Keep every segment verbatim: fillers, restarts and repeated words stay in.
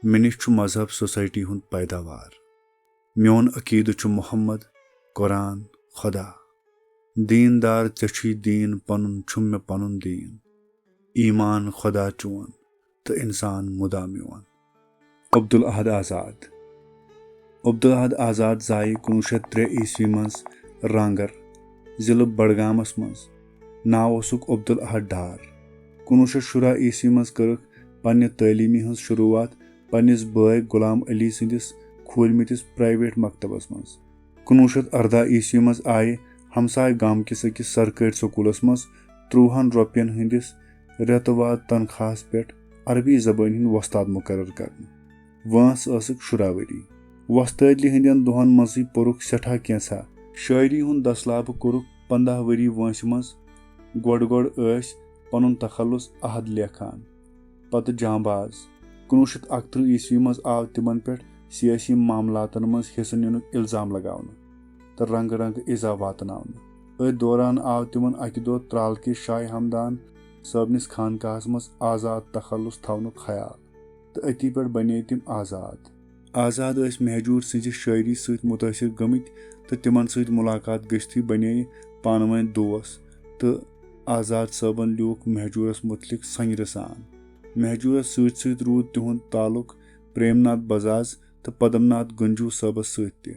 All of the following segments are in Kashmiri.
مےٚ نِش چھُ مذہب سوسایٹی ہُنٛد پیداوار۔ میون عقیدٕ چھُ محمد، قرآن، خدا۔ دیٖندار ژےٚ چھُے دیٖن پنُن، چھُم مےٚ پنُن دیٖن۔ ایمان خدا چون تہٕ انسان مُدا میون۔ عبدالاحد آزاد۔ عبدالاحد آزاد زایہِ کُنوُہ شیٚتھ ترٛےٚ عیسوی منٛز رانگر، ضلعہٕ بڈگامس منٛز۔ ناو اوسُکھ عبدالاحد ڈار۔ کُنوُہ شیٚتھ شُراہ عیسوی منٛز کٔرٕکھ پننہِ تعلیٖمی ہٕنٛز شروٗعات پننِس بٲے غلام علی سٕنٛدِس کھوٗلمٕتِس پرائیویٹ مکتبس منٛز۔ کُنوُہ شیٚتھ ارداہ عیسوی منٛز آیہِ ہمسایہِ گامہٕ کِس أکِس سرکٲرۍ سکوٗلس منٛز ترٛۆہن رۄپین ہٕنٛدِس رٮ۪تہٕ واد تنخواہس پٮ۪ٹھ عربی زبٲنۍ ہٕنٛدۍ وۄستاد مُقرر کرنہٕ۔ وٲنٛس ٲسٕکھ شُراہ ؤری۔ وۄستٲدلی ہٕنٛدٮ۪ن دۄہن منٛزٕے پوٚرُکھ سٮ۪ٹھاہ کینٛژھا۔ شٲعری ہُنٛد دسلابہٕ کوٚرُکھ پنٛداہ ؤری وٲنٛسہِ منٛز۔ گۄڈٕ گۄڈٕ ٲسۍ پنُن تخلص احد لیکھان، پتہٕ جانباز۔ کُنوُہ شیٚتھ اَکترٕہ عیسوی منٛز آو تِمن پٮ۪ٹھ سیٲسی معاملاتن منٛز حصہٕ نِنُک الزام لگاونہٕ تہٕ رنگہٕ رنگہٕ ایذا واتناونہٕ۔ أتھۍ دوران آو تِمن اکہِ دۄہ ترالکہِ شاہ ہمدان صٲبنِس خانقاہس منٛز آزاد تخلص تھاونُک خیال، تہٕ أتی پٮ۪ٹھ بنے تِم آزاد۔ آزاد ٲسۍ مہجور سٕنٛزِ شٲعری سۭتۍ مُتٲثر گٔمٕتۍ تہٕ تِمن سۭتۍ مُلاقات گٔژھتھٕے بنے پانہٕ وٲنۍ دوس، تہٕ آزاد صٲبن لیوٗکھ مہجورس مُتعلق سنجرٕ سان۔ مہجورس سۭتۍ سۭتۍ روٗد تِہُنٛد تعلق پریم ناتھ بزاز تہٕ پدم ناتھ گنجو صٲبس سۭتۍ تہِ،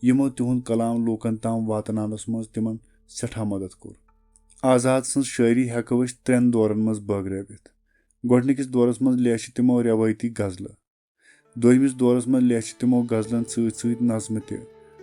یِمو تِہُنٛد کلام لوٗکن تام واتناونس منٛز تِمن سٮ۪ٹھاہ مدد کوٚر۔ آزاد سٕنٛز شٲعری ہٮ۪کو أسۍ ترٛٮ۪ن دورن منٛز بٲگرٲوِتھ۔ گۄڈٕنِکِس دورس منٛز لیچھِ تِمو رٮ۪وٲیتی غزلہٕ۔ دوٚیمِس دورس منٛز لیچھِ تِمو غزلن سۭتۍ سۭتۍ نظمہٕ تہِ،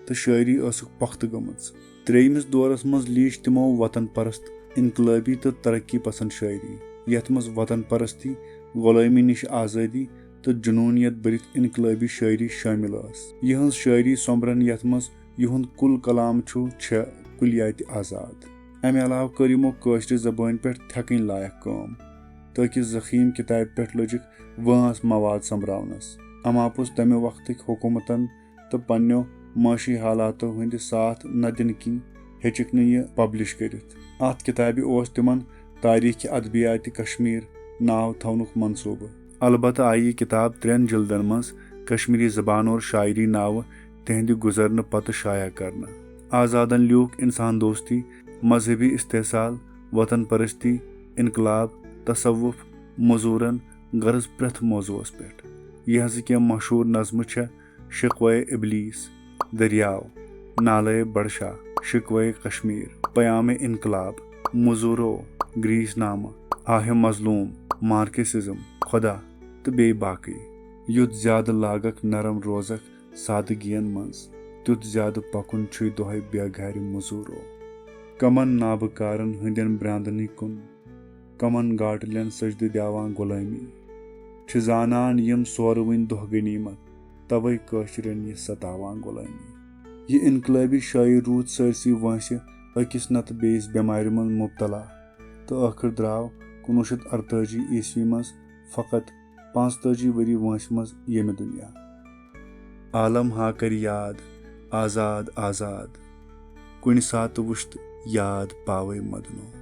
تہٕ شٲعری ٲسٕکھ پۄختہٕ گٔمٕژ۔ ترٛیٚیمِس دورس منٛز لیٖچھ تِمو وطن پرست، انقلٲبی تہٕ ترقی پسند شٲعری، یتھ منٛز وطن پرستی، غلٲمی نِش آزٲدی تہٕ جنوٗنیت بٔرِتھ انقلٲبی شٲعری شٲمِل ٲس۔ یِہٕنٛز شٲعری سۄمبرن، یتھ منٛز یِہُنٛد کُل کلام چھُ، چھےٚ کُلیاتِ آزاد۔ امہِ علاوٕ کٔر یِمو کٲشرِ زبٲنۍ پٮ۪ٹھ تھٮ۪کٕنۍ لایق کٲم۔ تہٕ أکِس ضخیٖم کِتابہِ پٮ۪ٹھ لٔجِکھ وٲنٛس مواد سۄمبراونس۔ اما پوٚز تمہِ وقتٕکۍ حکوٗمتن تہٕ پننیو معاشی حالاتو ہٕنٛدِ ساتھ نہ دِنہٕ کِنۍ ہیٚچِکھ نہٕ یہِ پبلش کٔرِتھ۔ اتھ کِتابہِ اوس تِمن تاریخ ادبیات کشمیر ناو تھاونُک منصوٗبہٕ۔ البتہ آیہِ یہِ کِتاب ترٛٮ۪ن جلدن منٛز کشمیری زبان اور شاعری ناوٕ تِہنٛدِ گُزرنہٕ پتہٕ شایع کرنہٕ۔ آزادن لیوٗکھ انسان دوستی، مذہبی استحصال، وطن پرستی، انقلاب، تصوف، مزورن، غرض پرٛٮ۪تھ موضوعس پٮ۪ٹھ۔ یِہنٛزٕ کینٛہہ مشہوٗر نظمہٕ چھےٚ شکوہ ابلیس، دریاو، نالہ بڑشاہ، شکوہ کشمیر، پیام انقلاب، مزورو، گریس نامہ، آہ مظلوم، مارکسزم، خدا تہٕ بیٚیہِ باقٕے۔ یُتھ زیادٕ لاگکھ نرم روزکھ سادگین منٛز، تیُتھ زیادٕ پکُن چھُے دۄہے بے گھرِ مزورو۔ کمن نابکارن ہٕنٛدٮ۪ن براندنٕے کُن، کمن گاٹلٮ۪ن سجدٕ دِوان غلٲمی۔ چھِ زانان یِم سورٕ وٕنۍ دۄہ غنیمت، توے کٲشرٮ۪ن یہِ ستاوان غلٲمی۔ یہِ انقلٲبی شٲعر روٗد سٲرسٕے وٲنٛسہِ أکِس نتہٕ بیٚیِس بٮ۪مارِ منٛز مبتلا تہٕ ٲخٕر درٛاو کُنوُہ شیٚتھ ارتٲجی عیسوی منٛز فقط پانٛژتٲجی ؤری وٲنٛسہِ منٛز ییٚمہِ دُنیا۔ عالم ہا کرِ یاد، آزاد، آزاد۔ کُنہِ ساتہٕ وُچھتہٕ یاد پاوے مدنو۔